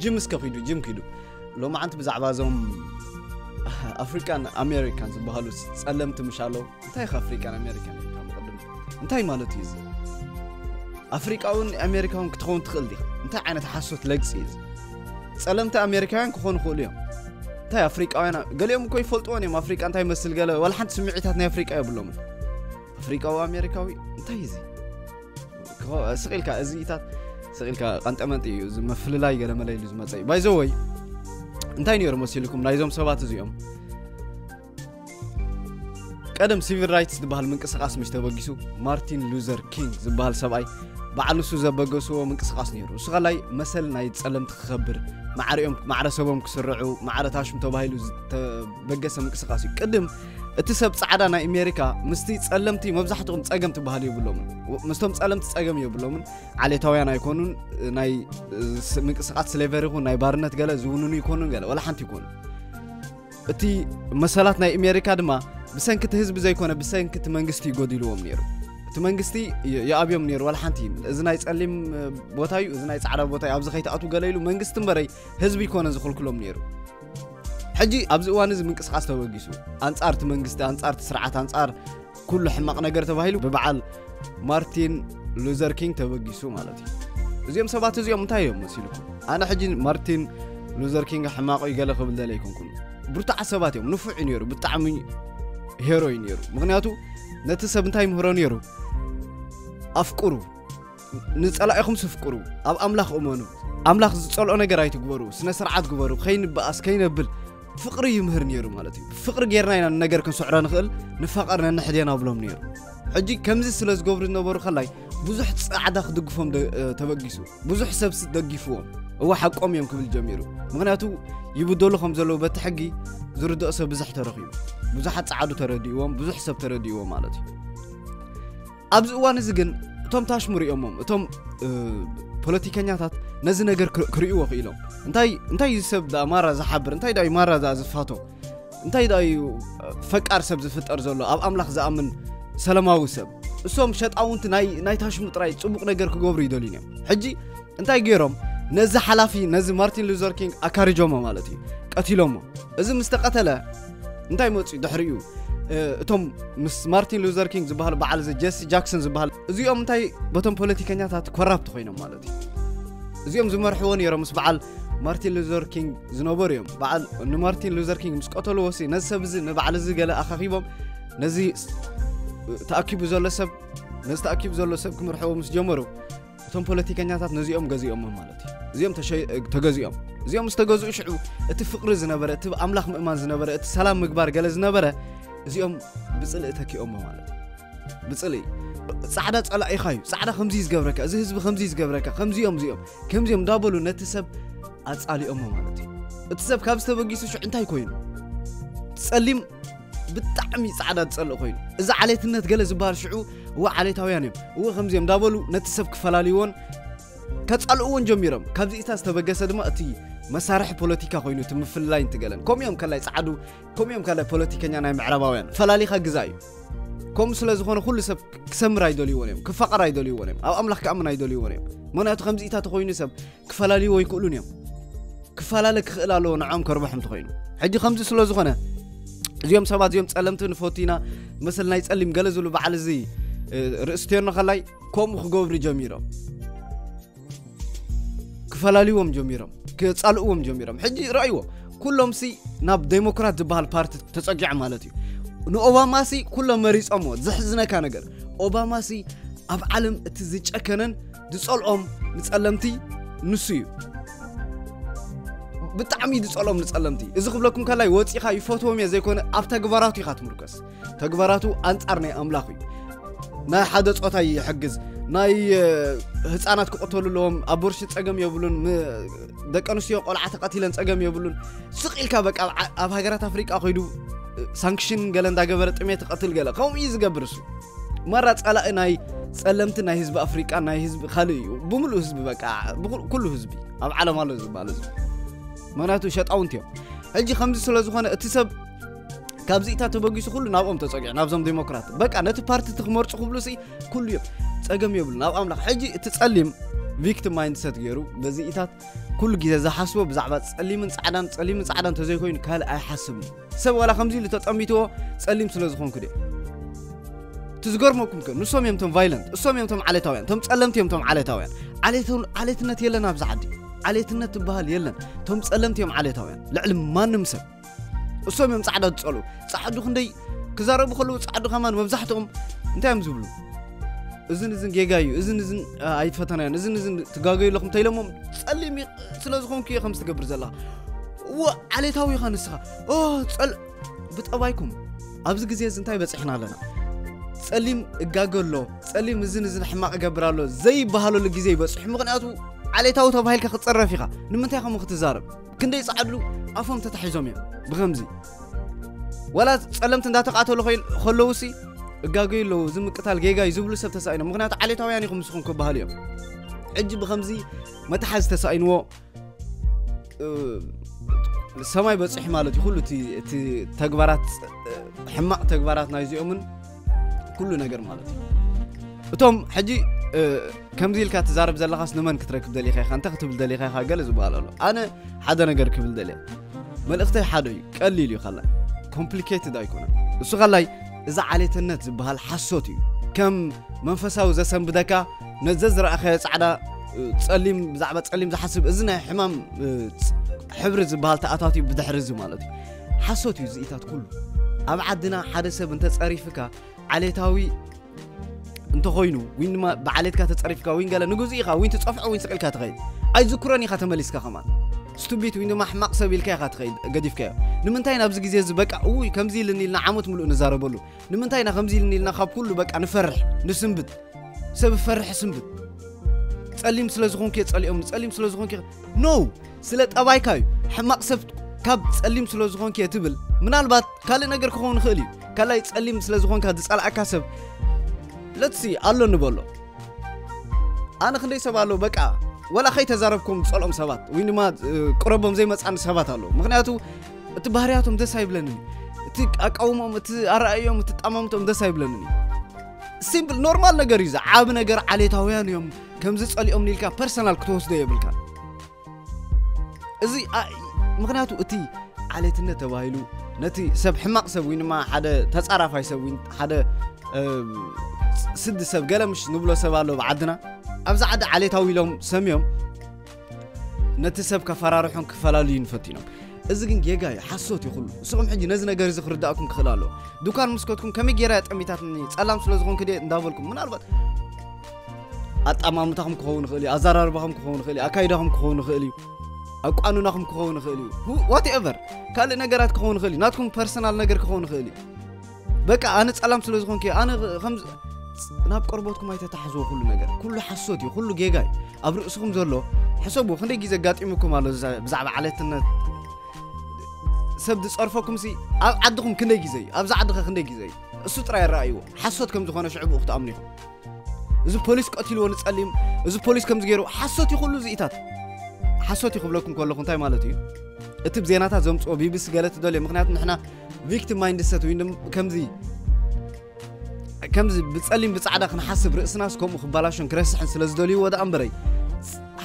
ጅም እስከ ኪዱ፣ ጅም ኪዱ። ሎማዓንቲ ብዛዕባ እዞም ኣፍሪካን ኣሜሪካን ዝበሃሉ ጸለምቲ ምሻሎ፣ እንታይ ኢኻ ኣፍሪካን ኣሜሪካን ኢልካ? መቕድም እንታይ ማለት እዩ እዚ? ኣፍሪቃውን ኣሜሪካውን ክትኸውን ትኽእል ዲኻ? እንታይ ዓይነት ሓሶት ለግፂ እዩ እዚ? ጸለምቲ ኣሜሪካውያን ክኾኑ ይኽእሉ እዮም። እንታይ ኣፍሪቃውያን፣ ገሊኦም እኮ ይፈልጥዎን እዮም። ኣፍሪቃ እንታይ መስል ገለ፣ ዋላ ሓንቲ ስምዒታት ናይ ኣፍሪቃ የብሎምን። ኣፍሪቃዊ ኣሜሪካዊ እንታይ እዩ እዚ? ክኸ- ስቕ ኢልካ እዚኢታት፣ ስቕ ኢልካ ቀንጠመንጢ እዩ። እዚ ምፍልላይ ገለ መለ ኢሉ ዝመጸ እዩ። ባይዘወይ እንታይ ነይሩ መሲልኩም ናይዞም ሰባት እዚኦም? ቀደም ሲቪል ራይትስ ዝበሃል ምንቅስቃስ ምሽ ተበጊሱ፣ ማርቲን ሉዘር ኪንግ ዝበሃል ሰብኣይ በዓል ንሱ ዘበገስዎ ምንቅስቃስ ነይሩ። እሱ ኸላይ መሰል ናይ ጸለምቲ ክኸብር፣ ማዕሪኦም ማዕረ ሰቦም ክስርዑ፣ ማዕረ ታሽም ተባሂሉ ዝተበገሰ ምንቅስቃስ እዩ። ቅድም እቲ ሰብ ጻዕዳ ናይ ኣሜሪካ ምስቲ ጸለምቲ፣ መብዛሕትኦም ጸገም ትበሃል የብሎምን። ምስቶም ጸለምቲ ጸገም የብሎምን። ዓሌታውያን ኣይኮኑን። ናይ ስ- ምንቅስቃስ ስሌቨሪ ይኹን ናይ ባርነት ገለ ዝውንኑ ይኮኑን፣ ገለ ወላ ሓንቲ ይኮኑ። እቲ መሰላት ናይ ኣሜሪካ ድማ ብሰንኪ እቲ ህዝቢ ዘይኮነ ብሰንኪ እቲ መንግስቲ ይጎዲልዎም ነይሩ። እቲ መንግስቲ ይ- ይኣብዮም ነይሩ። ዋላ ሓንቲ እዚ ናይ ጸሊም ቦታ እዩ፣ እዚ ናይ ጻዕዳ ቦታ እዩ፣ ኣብዚ ከይትኣትዉ ገለ ኢሉ መንግስቲ እምበረይ ህዝቢ ይኮነ ዝኽልክሎም ነይሩ። ሕጂ ኣብዚ እዋን እዚ ምንቅስቃስ ተበጊሱ፣ ኣንጻር እቲ መንግስቲ፣ ኣንጻር እቲ ስርዓት፣ ኣንጻር ኩሉ ሕማቕ ነገር ተባሂሉ ብበዓል ማርቲን ሉዘር ኪንግ ተበጊሱ ማለት እዩ። እዚኦም ሰባት እዚኦም እንታይ እዮም መሲልኩም? ኣነ ሕጂ ማርቲን ሉዘር ኪንግ ሕማቕ እዩ ገለ ክብል ደለ ኣይኮንኩን። ብርቱዓት ሰባት እዮም። ንፉዕ እዩ ነይሩ፣ ብጣዕሚ ሄሮ እዩ ነይሩ። ምክንያቱ ነቲ ሰብ እንታይ ምህሮ ነይሩ? ኣፍቅሩ፣ ንጸላኢኹም ስፍቅሩ፣ ኣብ ኣምላኽ እመኑ፣ ኣምላኽ ዝጸልኦ ነገር ኣይትግበሩ፣ ስነ ስርዓት ግበሩ፣ ከይንበኣስ ከይነብል ፍቕሪ ይምህር ነይሩ ማለት እዩ። ፍቕሪ ጌርና ኢና ንነገር ክንስዕሮ ንኽእል፣ ንፋቐር ነንሕዴና ብሎም ነይሩ። ሕጂ ከምዚ ስለ ዝገብሩ ዝነበሩ ከላይ ብዙሕ ጻዕዳ ክድግፎም ደ- እ፣ ተበጊሱ፣ ብዙሕ ሰብ ስ- ደጊፍዎም። እወ ሓቆም እዮም ክብል ጀሚሩ። ምክንያቱ ይብደሉ ከም ዘለዉ በቲ ሕጊ ዝርድኦ ሰብ ብዙሕ ተረኺቡ፣ ብዙሓት ጻዕዱ ተረዲእዎም፣ ብዙሕ ሰብ ተረዲእዎም ማለት እዩ። ኣብዚ እዋን እዚ ግን እቶም ታሽሙ ሪኦሞም፣ እቶም እ፣ ፖለቲከኛታት ነዚ ነገር ክር- ክርእይዎ ክኢሎም። እንታይ እንታይ እዚ ሰብ ዳ ማራ ዝሓብር፣ እንታይ ዳ እዩ ማራ ዳ ዝፋቶ፣ እንታይ ዳ እዩ እ፣ ፈቃር ሰብ ዝፍጠር ዘሎ፣ ኣብ ኣምላኽ ዝኣምን ሰላማዊ ሰብ። እሶም ሸጣውንቲ ናይ ናይ ታሽሙ ጥራይ ጽቡቕ ነገር ክገብሩ ይደልዩ እዮም። ሕጂ እንታይ ገይሮም? ነዚ ሓላፊ ነዚ ማርቲን ሉዘር ኪንግ ኣካሪጆሞ ማለት እዩ፣ ቀቲሎሞ። እዚ ምስ ተቐተለ እንታይ መፅኡ ድሕሪኡ? እ፣ እቶም ምስ ማርቲን ሉዘር ኪንግ ዝበሃሉ በዓል እዚ ጀሲ ጃክሰን ዝበሃል እዚኦም እንታይ በቶም ፖለቲከኛታት ኮራፕት ኮይኖም ማለት እዩ። እዚኦም ዝመርሕዎ ነይሮም ምስ በዓል ማርቲን ሉዘር ኪንግ ዝነበሩ እዮም። በዓል ንማርቲን ሉዘር ኪንግ ምስ ቀተልዎ ሲ ነዚ ሰብ እዚ ንበዓል እዚ ገለ ኣኻኺቦም ነዚ ስ- ተኣኪቡ ዘሎ ሰብ ነዚ ተኣኪቡ ዘሎ ሰብ ክምርሕዎ ምስ ጀመሩ እቶም ፖለቲከኛታት ነዚኦም ገዚኦሞ ማለት እዩ። እዚኦም ተሸ- ተገዚኦም። እዚኦም ምስ ተገዝኡ ሽዑ እቲ ፍቕሪ ዝነበረ፣ እቲ ኣምላኽ ምእማን ዝነበረ፣ እቲ ሰላም ምግባር ገለ ዝነበረ እዚኦም ብጽልኢ ተኪኦሞ ማለት እዩ። ብጽልኢ ጻዕዳ ጸላኢኻ እዩ። ጻዕዳ ከምዚ እዩ ዝገብረካ፣ እዚ ህዝቢ ከምዚ እዩ ዝገብረካ፣ ከምዚኦም እዚኦም ከምዚኦም እንዳበሉ ነቲ ሰብ ኣጻሊኦሞ ማለት እዩ። እቲ ሰብ ካብ ዝተበጊሱ ሽዑ እንታይ ኮይኑ? ጸሊም ብጣዕሚ ጻዕዳ ዝጸልእ ኮይኑ፣ እዚ ዓሌትነት ገለ ዝበሃል ሽዑ እወ ዓሌታውያን እዮም እወ ከምዚኦም እንዳበሉ ነቲ ሰብ ክፈላልይዎን ከጻልእዎን ጀሚሮም። ካብዚ እታ ዝተበገሰ ድማ እቲ መሳርሒ ፖለቲካ ኮይኑ እቲ ምፍልላይ እንትገለን ከምኡ እዮም ከላይ ጻዕዱ ከምኡ እዮም ከላይ ፖለቲከኛ ናይ ምዕራባውያን ፈላሊኻ ግዛ እዩ። ከምኡ ስለ ዝኾነ ኩሉ ሰብ ክሰምር ኣይደልይዎን እዮም፣ ክፋቐር ኣይደልይዎን እዮም፣ ኣብ ኣምላኽ ክኣምን ኣይደልይዎን እዮም። ምክንያቱ ከምዚ እታ ተኾይኑ ሰብ ክፈላልይዎ ኣይክእሉን እዮም። ክፈላለ ክኽእል ኣለዎ ንዕኦም ከርብሖም ተኾይኑ። ሕጂ ከምዚ ስለ ዝኾነ እዚኦም ሰባት እዚኦም ጸለምቲ ንፈቱ ኢና መሰል ናይ ጸሊም ገለ ዝብሉ በዓል እዚ እ፣ ርእስቴኖ ከላይ ከምኡ ክገብሩ ጀሚሮም ክፈላልዎም ጀሚሮም ክጻልእዎም ጀሚሮም። ሕጂ ረእይዎ ኩሎም ሲ ናብ ዴሞክራት ዝበሃል ፓርቲ ተጸጊዖም ማለት እዩ። ንኦባማ ሲ ኩሎም መሪጾምዎ። ዘሕዝነካ ነገር ኦባማ ሲ ኣብ ዓለም እቲ ዝጨከነን ዝጸልኦም ንጸለምቲ ንሱ እዩ። ብጣዕሚ እዩ ዝጸልኦም ንጸለምቲ። እዚ ክብለኩም ከላይ ወጺኻ ይፈትዎም እየ ዘይኮነ ኣብ ተግባራቱ ኢኻ ትምርከስ። ተግባራቱ ኣንጻር ናይ ኣምላኽ እዩ። ናይ ሓደ ጾታ ይሕግዝ፣ ናይ እ፣ ህፃናት ክቕተሉ ኣለዎም፣ ኣቦርሽን ጸገም የብሉን፣ ም- ደቂ ኣንስትዮ ቆልዓ ተቐቲለን ጸገም የብሉን። ስቕ ኢልካ በቃ ኣብ ዓ- ኣብ ሃገራት ኣፍሪቃ ኮይዱ እ፣ ሳንክሽን ገለ እንዳገበረ ጥሜት ይቐትል ገለ ከምኡ እዩ ዝገብር እሱ። ማራ ጸላኢ ናይ ጸለምቲ ናይ ህዝቢ ኣፍሪቃ ናይ ህዝቢ ካልእ እዩ ብምሉእ ህዝቢ በቃ ብኩ- ኩሉ ህዝቢ ኣብ ዓለም ኣሎ ዝበሃል ህዝቢ። ምክንያቱ ሸጣውንቲ እዮም። ሕጂ ከምዚ ስለ ዝኾነ እቲ ሰብ ካብዚ እታ ተበጊሱ ኩሉ ናብኦም ተጸጊዑ ናብዞም ዴሞክራት በቃ ነቲ ፓርቲ እቲ ክመርጹ ክብሉ ሲ ኩሉ እዮም ጸገም የብሉ ናብ ኣምላኽ። ሕጂ እቲ ጸሊም ቪክቲም ማይንድሰት ገይሩ በዚ ኢታት ኩሉ ግዜ ዝሓስቦ ብዛዕባ ጸሊምን ጻዕዳን፣ ጸሊምን ጻዕዳን ተዘይኮይኑ ካልእ ኣይሓስብን። ሰብ ዋላ ከምዚ ኢሉ ተጠሚትዎ ጸሊም ስለ ዝኾንኩ ድየ? እቲ ዝገርመኩም ከ ንሶም እዮም ቶም ቫይለንት፣ እሶም እዮም ቶም ዓሌታውያን፣ ቶም ጸለምቲ እዮም ቶም ዓሌታውያን። ዓሌቱ-፣ ዓሌትነት የለን ኣብዚ ዓዲ። ዓሌትነት ትበሃል የለን። ቶም ጸለምቲ እዮም ዓሌታውያን ልዕሊ ማንም ሰብ። እሶም እዮም ጻዕዳ ዝጸሉ። ጻዕዱ ክንደይ ክዛረቡ ከለዉ ጻዕዱ ከማን መብዛሕትኦም እንታይ እዮም ዝብሉ? እዝን እዝን ጌጋ እዩ፣ እዝን እዝን ኣይፈተናዮን፣ እዝን እዝን ትጋገዩ ኣለኹም ተይሎሞም ጸሊም ስለ ዝኾንኩ እየ ከምዚ ትገብር ዘለኻ። እወ ዓሌታዊ ኢኻ ንስኻ። ኦ ጸል ብጠባይኩም ኣብዚ ግዜ እዚ እንታይ በፂሕና ኣለና? ጸሊም እጋገ ኣሎ፣ ጸሊም እዝን እዝን ሕማቕ እገብር ኣሎ ዘይበሃለሉ ግዜ ይበፅሑ። ምኽንያቱ ዓሌታዊ ተባሂልካ ክትፀረፍ ኢኻ። ንምንታይ ከምኡ ክትዛረብ? ክንደይ ጻዕዱ ኣፎም ተታሒዞም እዮም ብኸምዚ። ዋላ ጸለምቲ እንዳተቃተሉ ከይ-፣ ከለውሲ እጋገዩ ኣለዉ፣ እዚ ምቅታል ጌጋ እዩ ዝብሉ ሰብ ተሳኢኖም። ምኽንያቱ ዓሌታውያን ኢኹም ንስኹም ክበሃሉ እዮም። ሕጂ ብኸምዚ መታሓዚ ተሳኢንዎ፣ እ፣ ሰማይ በፂሑ ማለት እዩ። ኩሉ እቲ፣ እቲ ተግባራት፣ እ፣ ሕማቕ ተግባራት ናይዚኦምን ኩሉ ነገር ማለት እዩ። እቶም ሕጂ፣ እ፣ ከምዚ ኢልካ ትዛረብ ዘለኻስ ንመን ክትረክብ ደሊኻ ኢኻ? እንታይ ክትብል ደሊኻ ኢኻ? ገለ ዝበሃል ኣሎ። ኣነ ሓደ ነገር ክብል ደልየ። መልእኽተይ ሓደ እዩ። ቀሊል እዩ። ካላይ ኮምፕሊኬትድ ኣይኮነን። እሱ ካላይ እዚ ዓሌትነት ዝበሃል ሓሶት እዩ። ከም መንፈሳዊ ዘሰንብደካ ነዘ ዝረኣኻዮ ጻዕዳ፣ እ፣ ጸሊም፣ ብዛዕባ ጸሊም ዝሓስብ እዚ ናይ ሕማም፣ እ፣ ፅ-፣ ሕብሪ ዝበሃል ተኣታትዩ ብድሕሪ እዚ ማለት እዩ። ሓሶት እዩ ዝኢታት ኩሉ። ኣብ ዓድና ሓደ ሰብ እንተጸሪፍካ ዓሌታዊ እንተኾይኑ፣ ወይ ድማ ብዓሌትካ ተጸሪፍካ፣ ወይ ገለ ንግዙ ኢኻ፣ ወይ ትጸፍዖ፣ ወይ ስቕ ኢልካ ትኸይድ። ኣይዝክሮን ኢኻ ተመሊስካ ከማን። ስቱቢት ወይ ድማ ሕማቕ ሰብ ኢልካ ኢኻ ትኸይድ፣ ገዲፍካዮ። ንምንታይ ናብዚ ግዜ እዚ በቃ፣ እውይ፣ ከምዚ ኢልኒ ኢልና ዓመት ምሉእ ንዛረበሉ? ንምንታይ ኢና ከምዚ ኢልኒ ኢልና ካብ ኩሉ በቃ ንፈርሕ፣ ንስንብት? ሰብ ፈርሕ ስንብት። ጸሊም ስለ ዝኾንኩ እየ ጸሊኦም፣ ጸሊም ስለ ዝኾንኩ እየ-፣ ኖ፣ ስለ ጠባይካ እዩ። ሕማቕ ሰብ ካብ ጸሊም ስለ ዝኾንኩ እየ ትብል። ምናልባት ካልእ ነገር ክኸውን ይኽእል እዩ። ካልኣይ ጸሊም ስለ ዝኾንካ ዝጸልኣካ ሰብ፣ ለትሲ ኣሎ ንበሎ። ኣነ ክንደይ ሰብ ኣሎ በቃ፣ ወላ ከይተዛረብኩም ዝጸልኦም ሰባት፣ ወይ ድማ፣ እ፣ ቅረቦም ዘይመጻኒ ሰባት ኣለዉ። ምኽንያቱ እቲ ባህርያቶም ደስ ኣይብለንን እዩ። እቲ ኣቃውሞኦም፣ እቲ ኣረኣእዮም፣ እቲ ጣማምቶም ደስ ኣይብለንን እዩ። ሲምፕል ኖርማል ነገር እዩ። እዚ ዓቢ ነገር ዓሌታውያን እዮም፣ ከምዚ ጸሊኦም ኢልካ ፐርሰናል ክትወስዶ የብልካ። እዚ ኣ-፣ ምኽንያቱ እቲ ዓሌትነት ተባሂሉ ነቲ ሰብ ሕማቕ ሰብ ወይ ድማ ሓደ ተጻራፋይ ሰብ ወይ ሓደ፣ እ፣ ስዲ ሰብ ገለ ምሽ ንብሎ ሰብ ኣሎ ኣብ ዓድና። ኣብዚ ዓዲ ዓሌታዊ ኢሎም ሰምዮም ነቲ ሰብ ከፈራርሑን ክፈላልዩን ፈቲኖም። እዚ ግን ጌጋ እዩ፣ ሓሶት እዩ ኩሉ። ንስኹም ሕጂ ነዚ ነገር እዚ ክርዳእኩም ክኽእል ኣለዎ። ድኳን ምስ ከድኩም ከመይ ጌራ እያ ጠሚታትኒ፣ ጸላም ስለ ዝኾንኩ ድየ እንዳበልኩም፣ ምናልባት ኣጠማምታኹም ክኸውን ይኽእል እዩ፣ ኣዘራርባኹም ክኸውን ይኽእል እዩ፣ ኣካይዳኹም ክኸውን ይኽእል እዩ፣ ኣቋንናኹም ክኸውን ይኽእል እዩ፣ ዋትኤቨር ካልእ ነገራት ክኸውን ይኽእል እዩ፣ ናትኩም ፐርሰናል ነገር ክኸውን ይኽእል እዩ። በቃ ኣነ ጸላም ስለ ዝኾንኩ እየ፣ ኣነ ከም ናብ ቆርበትኩም ኣይተታሕዝዎ። ኩሉ ነገር ኩሉ ሓሶት እዩ፣ ኩሉ ጌጋ እዩ። ኣብ ርእስኹም ዘሎ ሕሰቡ። ክንደይ ግዜ ኣጋጢሙኩም ኣሎ ብዛ-፣ ብዛዕባ ዓሌትነት ሰብ ዝጸርፈኩም ሲ ኣብ ዓድኹም ክንደይ ግዜ እዩ? ኣብዛ ዓድኸ ክንደይ ግዜ እዩ? እሱ ጥራይ ኣረኣይዎ። ሓሶት ከም ዝኾነ ሽዑ ብኡ ክትኣምኑ ኢኹም። እዚ ፖሊስ ቀቲልዎ ንጸሊም፣ እዚ ፖሊስ ከምዚ ገይሩ፣ ሓሶት እዩ ኩሉ እዚኢታት። ሓሶት እዩ ክብለኩም ከለኹ እንታይ ማለት እዩ? እቲ ብዜናታት ዘምጽኦ ቢቢሲ ገለ ትደልዮ፣ ምኽንያቱ ንሕና ቪክቲም ማይንድሰት ወይ ድማ ከምዚ፣ ከምዚ ብጸሊም ብጻዕዳ ክንሓስብ ርእስናስ ከምኡ ክባላሾን ክረስሕን ስለ ዝደልይዎ ደኣ እምበረይ፣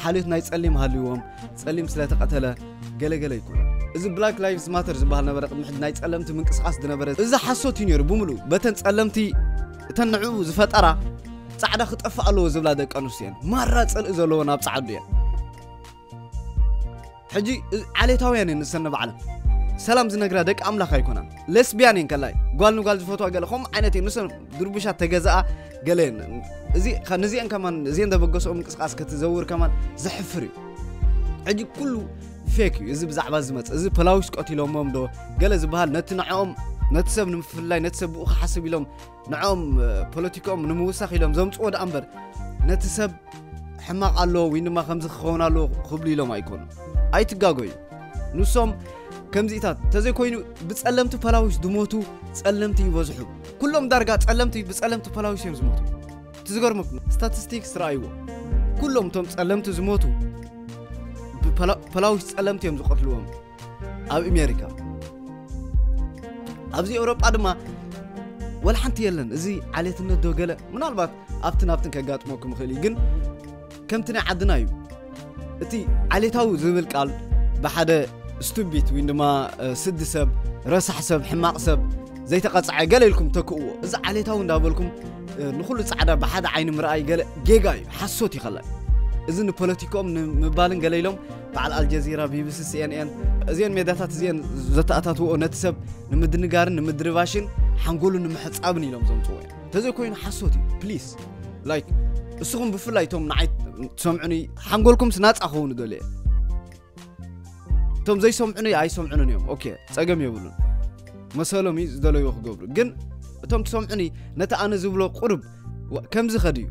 ሓልዮት ናይ ጸሊም ሃልይዎም፣ ጸሊም ስለ ተቐተለ ገለገለ ይኮነ። እዚ ብላክ ላይቭስ ማተር ዝበሃል ነበረ፣ ቅድሚ ሕጂ ናይ ጸለምቲ ምንቅስቓስ ዝነበረ፣ እዚ ሓሶት እዩ ነይሩ ብምሉእ። በተን ጸለምቲ፣ እተን ንዕኡ ዝፈጠራ ጻዕዳ ክጠፍእ ኣለዎ ዝብላ ደቂ ኣንስትዮ እየን። ማራ ጽልኢ ዘለዎ ናብ ጻዕዱ እየን። ሕጂ፣ እ-፣ ዓሌታውያን እየን ንሰን ንባዕለን። ሰላም ዝነግራ ደቂ ኣምላኽ ኣይኮናን። ሌስቢያን እየን ከላይ። ጓል ንጓል ዝፈትዋ ገለ ከምኡ ዓይነት እየን። ንሰን ድርቡሻት ተገዛኣ ገለ እየን። እዚ፣ ከ-፣ ነዚአን ከማን፣ እዚአን ዘበገስኦ ምንቅስቃስ ክትዘውር ከማን ዘሕፍር እዩ። ሕጂ ኩሉ ፌክ እዩ። እዚ ብዛዕባ ዝመጽእ፣ እዚ ፖላዊስ ቀቲሎሞም ዶ ገለ ዝበሃል፣ ነቲ ንዕኦም፣ ነቲ ሰብ ንምፍላይ፣ ነቲ ሰብ ብኡ ክሓስብ ኢሎም፣ ንዕኦም፣ እ፣ ፖለቲካኦም ንምውሳኽ ኢሎም ዘምጽዎ ደኣ እምበር፣ ነቲ ሰብ ሕማቕ ኣለዎ ወይ ድማ ከምዚ ክኸውን ኣለዎ ክብሉ ኢሎም ኣይኮኑን። ኣይትጋገዩ። ንሶም ከምዚኢታት ተዘይኮይኑ ብጸለምቲ ፖላዊስ ዝሞቱ ጸለምቲ ይበዝሑ። ኩሎም ዳርጋ ጸለምቲ ብጸለምቲ ፖላዊስ እዮም ዝሞቱ። እቲ ዝገርመኩም ስታቲስቲክስ ረኣይዎ። ኩሎም እቶም ጸለምቲ ዝሞቱ ብፖላ-፣ ፖላዊስ ጸለምቲ እዮም ዝቐትልዎም ኣብ ኣሜሪካ። ኣብዚ ኤውሮጳ ድማ ወላ ሓንቲ የለን። እዚ ዓሌትነት ዶ ገለ ምናልባት ኣብትን ኣብትን ከጋጥመኩም ይኽእል እዩ፣ ግን ከምቲ ናይ ዓድና እዩ። እቲ ዓሌታዊ ዝብል ቃል ብሓደ ስቱቢት ወይ ድማ ስዲ ሰብ፣ ረሳሕ ሰብ፣ ሕማቕ ሰብ፣ ዘይተቐፅዐ ገለ ኢልኩም ተክእዎ። እዚ ዓሌታዊ እንዳበልኩም ንኩሉ ፃዕዳ ብሓደ ዓይኒ ምርኣይ ገለ ጌጋ እዩ፣ ሓሶት ይኸላል። እዚ ንፖለቲኮም ንምባልን ገለ ኢሎም በዓል ኣልጀዚራ፣ ቢቢሲ፣ ሲኤንኤን እዚአን ሜዳታት እዚአን ዘተኣታትዎ ነቲ ሰብ ንምድንጋርን ንምድርባሽን ሓንጎሉ ንምሕፃብን ኢሎም ዘምፅዎ እዮም። ተዘይኮይኑ ሓሶት እዩ። ፕሊስ ላይክ እስኹም ብፍላይ እቶም ንዓይ ትሰምዑኒ ሓንጎልኩም ስናፃ ክኸውን ደልየ። እቶም ዘይሰምዑኒ ኣይሰምዑንን እዮም። ኦኬ፣ ፀገም የብሉን። መሰሎም እዩ ዝደለይዎ ክገብሩ። ግን እቶም ትሰምዑኒ ነቲ ኣነ ዝብሎ ቁርብ ከምዚ ኸድዩ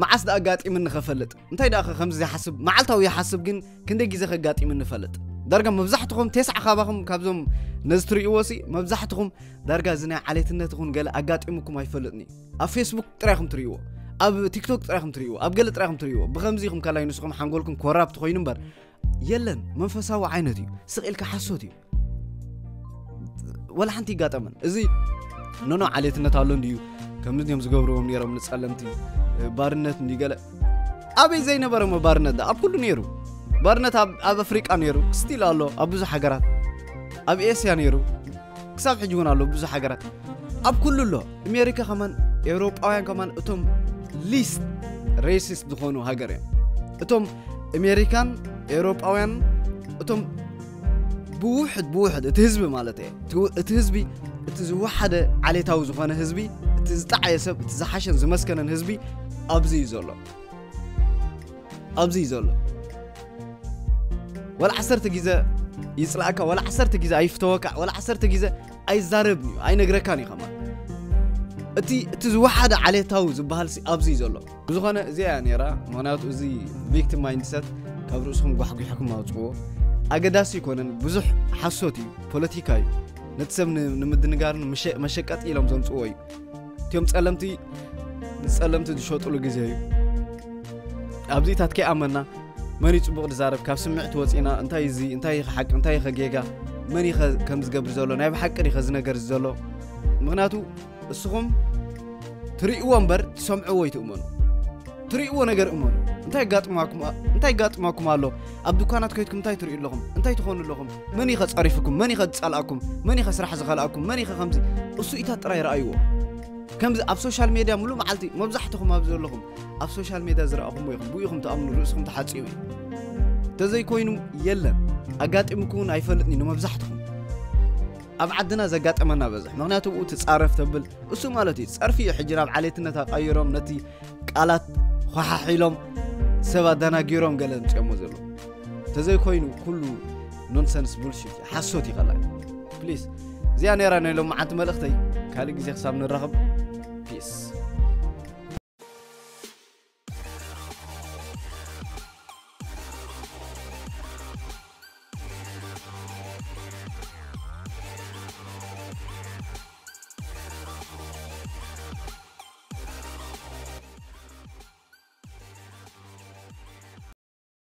መዓስ ደኣ ኣጋጢምኒ ኸፈልጥ እንታይ ደኣ ከምዚ ዝሓስብ መዓልታዊ ይሓስብ ግን ክንደይ ግዜ ከጋጢምኒ ፈልጥ። ዳርጋ መብዛሕትኹም ቴስዓ ካባኹም ካብዞም ነዚ ትርእይዎ ሲ መብዛሕትኹም ዳርጋ እዚ ናይ ዓሌትነት ይኹን ገለ ኣጋጢሙኩም ኣይፈልጥን እዩ። ኣብ ፌስቡክ ጥራይ ኢኹም ትርእይዎ፣ ኣብ ቲክቶክ ጥራይ ኢኹም ትርእይዎ፣ ኣብ ገለ ጥራይ ኢኹም ትርእይዎ። ብኸምዚ ኢኹም ከላይ ንስኹም ሓንጎልኩም ኮራፕት ኮይኑ እምበር የለን። መንፈሳዊ ዓይነት እዩ። ስቕ ኢልካ ሓሶት እዩ። ወላ ሓንቲ ይጋጠመን እዚ ኖኖ ዓሌትነት ኣሎ እንድዩ። ከምዚ እዮም ዝገብርዎም ነይሮም ንጸለምቲ ባርነት እንዲ ገለ ኣበይ ዘይነበረ እሞ ባርነት ዳ ኣብ ኩሉ ነይሩ። ባርነት ኣብ ኣፍሪቃ ነይሩ ስቲል ኣሎ ኣብ ብዙሕ ሃገራት፣ ኣብ ኤስያ ነይሩ ክሳብ ሕጂ እውን ኣሎ ብዙሕ ሃገራት ኣብ ኩሉ ኣሎ። ኣሜሪካ ከማን ኤውሮጳውያን ከማን እቶም ሊስት ሬሲስት ዝኾኑ ሃገር እዮም። እቶም ኣሜሪካን ኤውሮጳውያን እቶም ብውሕድ ብውሕድ እቲ ህዝቢ ማለት እየ እቲ ህዝቢ እቲ ዝወሓደ ዓሌታዊ ዝኾነ ህዝቢ እቲ ዝጠዓየ ሰብ እቲ ዝሓሸን ዝመስከነን ህዝቢ ኣብዚ እዩ ዘሎ። ኣብዚ እዩ ዘሎ። ወላ ዓሰርተ ግዜ ይፅላእካ፣ ወላ ዓሰርተ ግዜ ኣይፍተወካ፣ ወላ ዓሰርተ ግዜ ኣይዛረብን እዩ፣ ኣይነግረካን እዩ ከማን። እቲ እቲ ዝወሓደ ዓሌታዊ ዝበሃል ሲ ኣብዚ እዩ ዘሎ። ብዝኾነ እዚኣ እያ ነይራ። ምኽንያቱ እዚ ቪክቲም ማይንድሰት ካብ ርእስኹም ጓሕጒሕኩም ኣውፅዎ። ኣገዳሲ ኣይኮነን። ብዙሕ ሓሶት እዩ፣ ፖለቲካ እዩ። ነቲ ሰብ ንምድንጋርን መሸቀጢ ኢሎም ዘምፅዎ እዩ። እቲኦም ፀለምቲ ንፀለምቲ ዝሸጥሉ ግዜ እዩ። ኣብዚታት ከይኣመና መን እዩ ፅቡቕ ዝዛረብ ካብ ስምዕቲ ወፂና እንታይ እዚ እንታይ ሓቂ እንታይ ጌጋ መን ከም ዝገብር ዘሎ ናይ ብሓቂ ኸዚ ነገር ዘሎ። ምክንያቱ እስኹም ትርእይዎ እምበር ትሰምዕዎ ይትእመኑ። ትርእይዎ ነገር እመኑ። እንታይ ጋጥማኩም እንታይ ጋጥማኩም ኣሎ? ኣብ ድኳናት ከይድኩም እንታይ ትርእዩ ኣለኹም? እንታይ ትኾኑ ኣለኹም? መን ይኸ ጸሪፍኩም? መን ይኸ ዝጸልኣኩም? መን ይኸ ስራሕ ዝኸልኣኩም? መን ይኸ ከምዚ እሱ ኢታት ጥራይ ረኣይዎ። ከምዚ ኣብ ሶሻል ሜድያ ሙሉእ መዓልቲ መብዛሕትኹም ኣብ ዘለኹም ኣብ ሶሻል ሜድያ ዝረኣኹምዎ ኢኹም። ብኡ ኢኹም ትኣምኑ፣ ርእስኹም ተሓጺቡ እዩ። ተዘይኮይኑ የለን። ኣጋጢምኩም እውን ኣይፈልጥን እዩ ንመብዛሕትኹም። ኣብ ዓድና ዘጋጠመና በዝሕ። ምኽንያቱ ብኡ ትጻረፍ ተብል እሱ ማለት እዩ። ጸርፊ እዩ። ሕጂ ናብ ዓሌትነት ኣቐይሮም ነቲ ቃላት ኳሓሒሎም ሰብ ኣደናጊሮም ገለ ምፅኦሞ ዘለዉ። ተዘይኮይኑ ኩሉ ኖንሰንስ ቡልሽት ሓሶት ይኸላ። ፕሊስ እዚኣ ነይራ ናይ ሎም መዓንቲ መልእኽተይ። ካልእ ግዜ ክሳብ ንራኸብ